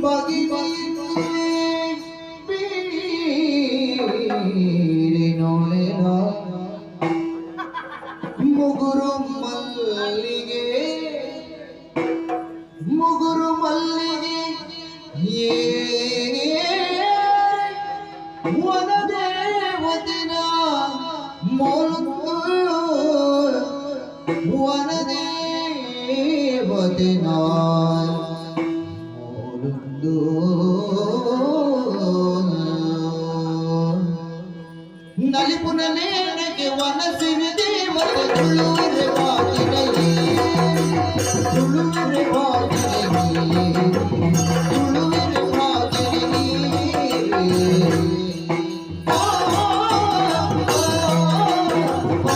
ಬಗಿನೆಯೇ ಬೀರಿನೊಳೆನ ಮುಗುರು ಮಲ್ಲಿಗೆ, ಮುಗುರು ಮಲ್ಲಿಗೆ ಏ ವನದೇವತಿನ ಮೊಲುಂದು, ವನದೇವತಿನ ಮೊಲುಂದು. ನಲಿಪುನ ನೇನಗೆ ವನಸಿರಿ ದೇವತೆ ತುಳುವೆ ಬಾಗಿನಯೇ, ತುಳುವೆ ಬಾಗಿನಯೇ, ತುಳುವೆ ಬಾಗಿನಯೇ. ಆ ಆ ಆ ಆ.